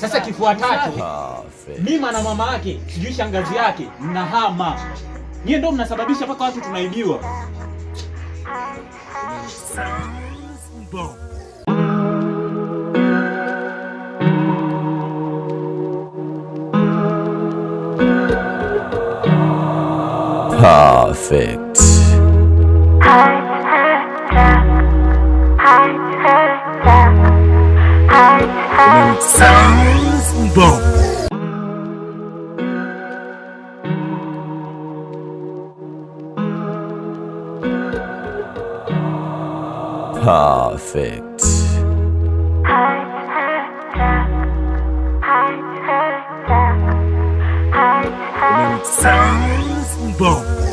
Sasa kifuatacho Mima na mama yake, sijui shangazi yake, mnahama. Nyie ndio mnasababisha mpaka watu tunaibiwa. Perfect. Perfect. Perfect.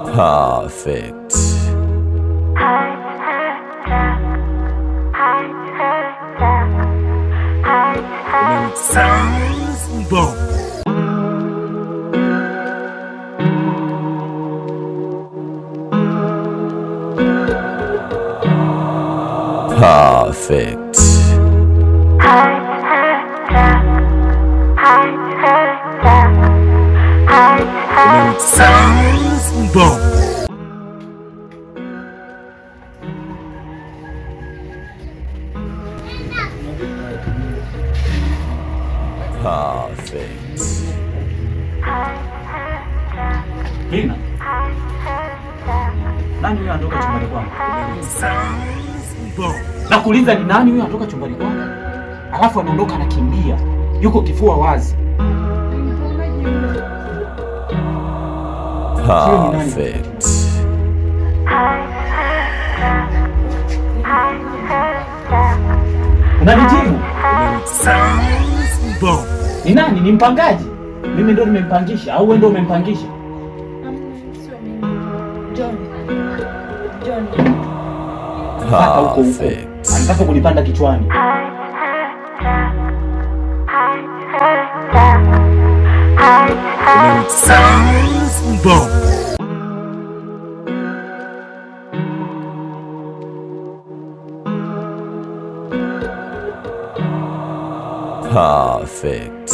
Perfect. Perfect. Lina. Nani huyo anatoka chumbani kwangu? Nakuuliza ni nani huyo anatoka chumbani kwangu? Alafu anaondoka anakimbia. Yuko kifua wazi. Perfect. Unanijibu? Ni nani? Ni mpangaji? Mimi ndo nimempangisha au wewe ndo umempangisha? Sio mimi. John. John. Mpaka huko huko. Perfect. Anataka kunipanda kichwani. Perfect.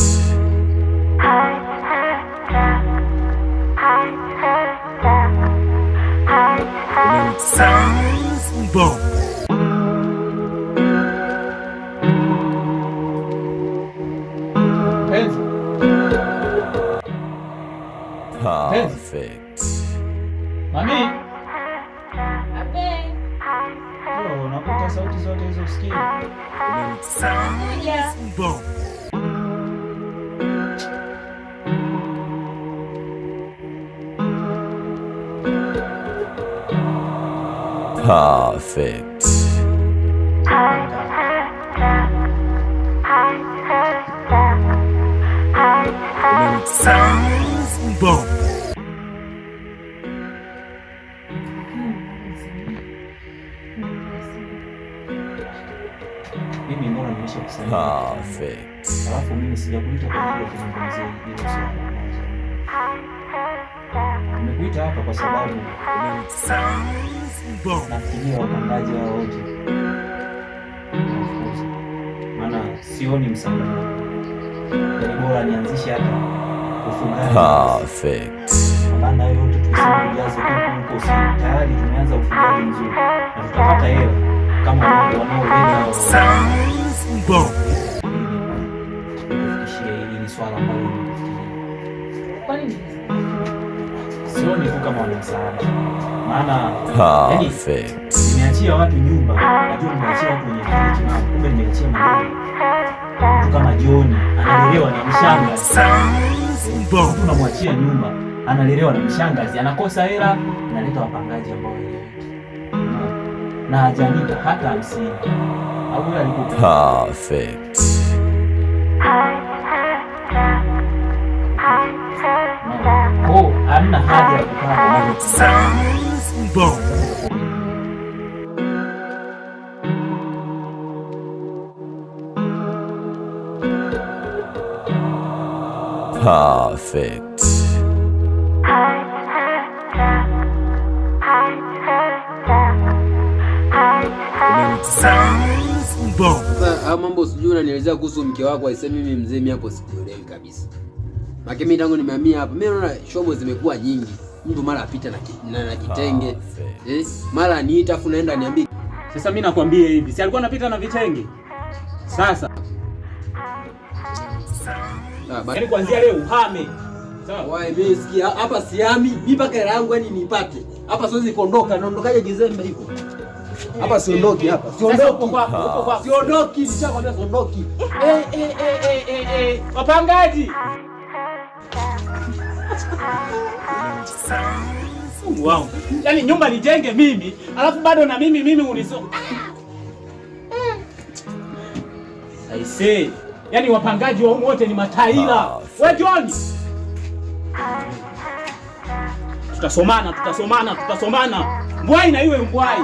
Penzi. Perfect. Mami. Abe. Oh, unakuta sauti zote hizo usikii. Kuja. Perfect. Mimi mbona nimeshakusaidia? Perfect. Alafu mimi sijakuita kwa ajili ya kuzungumzia hilo swala. Nimekuita hapa kwa sababu nafikiria wapangaji hao wote niwafukuze, maana sioni msaada. Ni bora nianzishe hata ufugaji. Perfect. Mabanda yote tusijaze kuku huko, si tayari tumeanza ufugaji mzuri na tutapata hela kama wanaoleta. Nikufikishie hili ni swala ambalo nimefikiria. Kwa nini? Sioni tu kama wana msaada, maana yani Perfect. nimeachia watu nyumba, najua nimeachia watu wenye akili timamu, kumbe nimeachia madogo. Mtu kama John analelewa na mshangazi, mtu unamwachia nyumba analelewa na mshangazi, anakosa hela, analeta wapangaji ambao hawaeleweki na hajanipa hata 50 au yeye alikupa. Perfect. Ko hamna haja ya kukaa kwa. Perfect. Sasa hayo mambo sijui unanielezea kuhusu mke wako aisee, mimi mzee mimi hapo sikuelewi kabisa. Maana mimi tangu nimehamia hapa, mimi naona shobo zimekuwa nyingi. Mtu mara apita na kitenge. Eh, mara niita afu naenda niambie. Sasa mimi nakwambia hivi, si alikuwa anapita na vitenge. Sasa yaani kuanzia leo uhame. Sawa? Wae mimi sikia hapa sihami, mimi mpaka hela yangu yani nipate. Hapa siwezi kuondoka, naondokaje kizembe hivyo? Hapa siondoki hapa. Sasa upo Siondoki. kwako, upo kwako. Siondoki, nishakwambia siondoki. Eh. Wapangaji. Mungu wangu. Yaani nyumba nijenge mimi, alafu bado na mimi uniso. I say, yaani wapangaji wa humu wote ni mataila. We John. Tutasomana, tutasomana, tutasomana. Mbwai na iwe mbwai.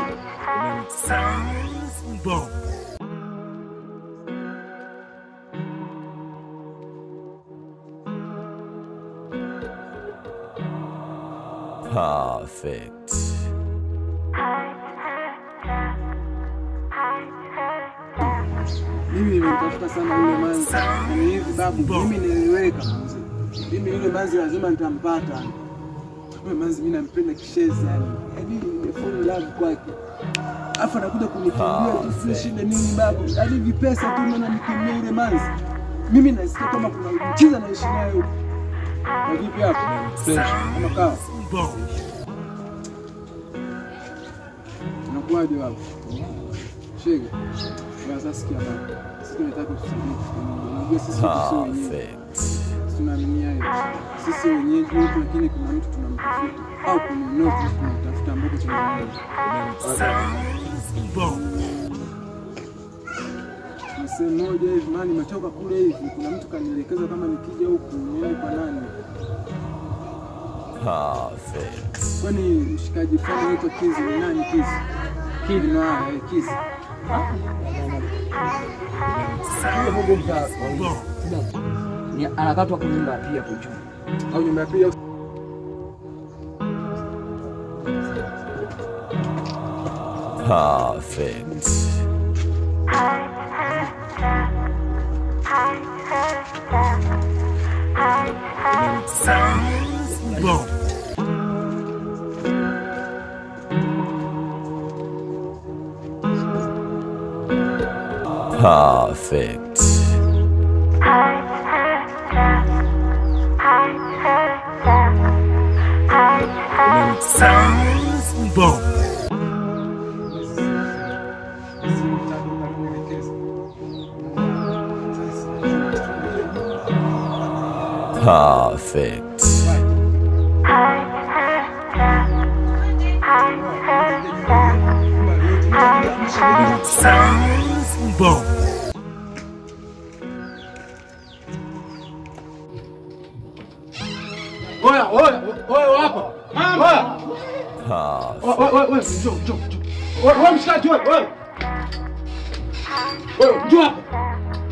Perfect. Mimi nimemtafuta sana yule manzi. Yaani hivi babu, mimi niliweka mzee. Mimi yule manzi lazima nitampata. Yule manzi mimi nampenda kishezi yani. Yaani nimefall in love kwake. Afa anakuja kunikimbia tu, si shida nini babu? Yaani vipesa tu naona nikimbia yule manzi. Mimi nasikia kama kuna mchiza naishi naye huko. Na vipi hapo? Fresh kama kawa. Unakuwaje babu? Shega. Sasa sikia babu. Sisi tunataka utusaidie kitu kimoja. Unajua sisi huku sio wenyeji. Perfect. Sisi tunaaminia hiyo. Sisi wenyeji huku, lakini kuna mtu tunamtafuta au kuna eneo tunamtafuta ambapo tunaenda. Ni sehemu moja hivi, maana nimetoka kule hivi, kuna mtu kanielekeza kama nikija huku niende kwa nani. Perfect. Kwani mshikaji fulani anaitwa Kizi, ni nani Kizi? Kizi na Kizi. Ni anakatwa kwa nyumba ya pili hapo juu. Au nyumba ya pili au Perfect. Perfect. Si mtado kanielekeza. Sasa Perfect. Oya, oya, oya hapa. Oya. Perfect. Oya, oya, njoo, njoo, njoo. Oya, oya mshikaji, oya, oya. Oya, njoo hapa.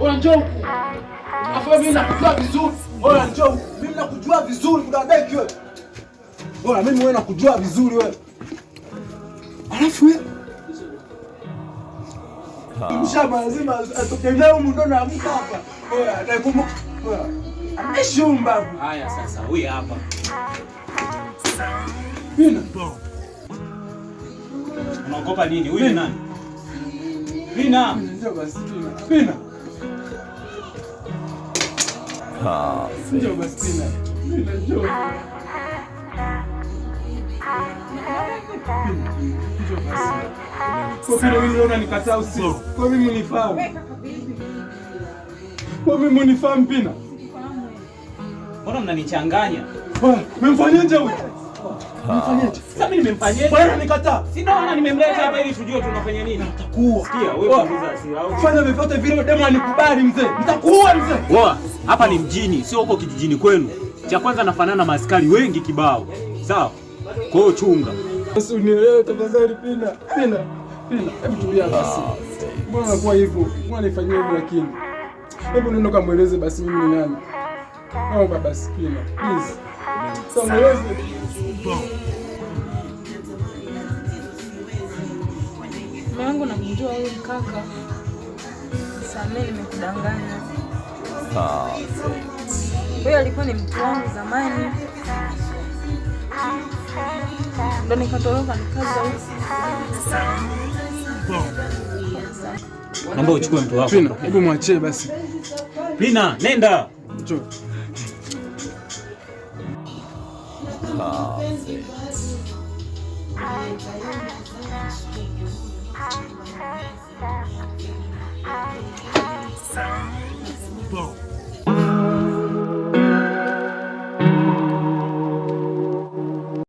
Oya, njoo huku. Afu mimi nakujua vizuri. Oya, njoo huku. Mimi nakujua vizuri kudadeki wewe. Oya, mimi wewe nakujua vizuri wewe. Alafu wewe mshamba lazima atoke humu ndo naamka hapa. Oya, nakumbuka. Oya. Anaishi humu babu. Haya sasa, huyu hapa. Pina. Unaogopa nini? Huyu ni nani? Pina. Njoo basi Pina. Pina. Njoo Perfect. basi Pina. Pina njoo. Pina, njoo basi. Kwa vile mimi unaona nikataa usiku. Kwa mimi unifahamu. Wewe kaka vipi? Kwa mimi unifahamu Pina. Sikufahamu wewe. Mbona mnanichanganya? Oya, Umemfanyaje huyu? Umemfanyaje? Sasa mimi nimemfanyaje? Bwana nikataa. Si ndio maana nimemleta hapa ili tujue tunafanya nini. Nitakuua. Sikia, wewe punguza hasira au? Fanya vyovyote vile demu anikubali mzee. Nitakuua mzee. Oa, hapa ni mjini, sio huko kijijini kwenu. Cha kwanza nafanana na maaskari wengi kibao. Sawa? Kwa hiyo chunga. Basi unielewe tafadhali Pina. Pina. Pina, hebu tulia basi. Mbona unakuwa hivyo? Mbona nifanyie hivyo lakini? Hebu nenda kamueleze basi mimi ni nani. Naomba basi Pina, please. Sasa mueleze. Mume wangu namjua huyu mkaka. Nisamehe, nimekudanganya. Perfect. Huyo alikuwa ni mtu wangu zamani, ndo nikatoroka nikaza huku. Naomba uchukue mtu wako. Pina, hebu mwachie basi. Lina, nenda. Njoo. Perfect.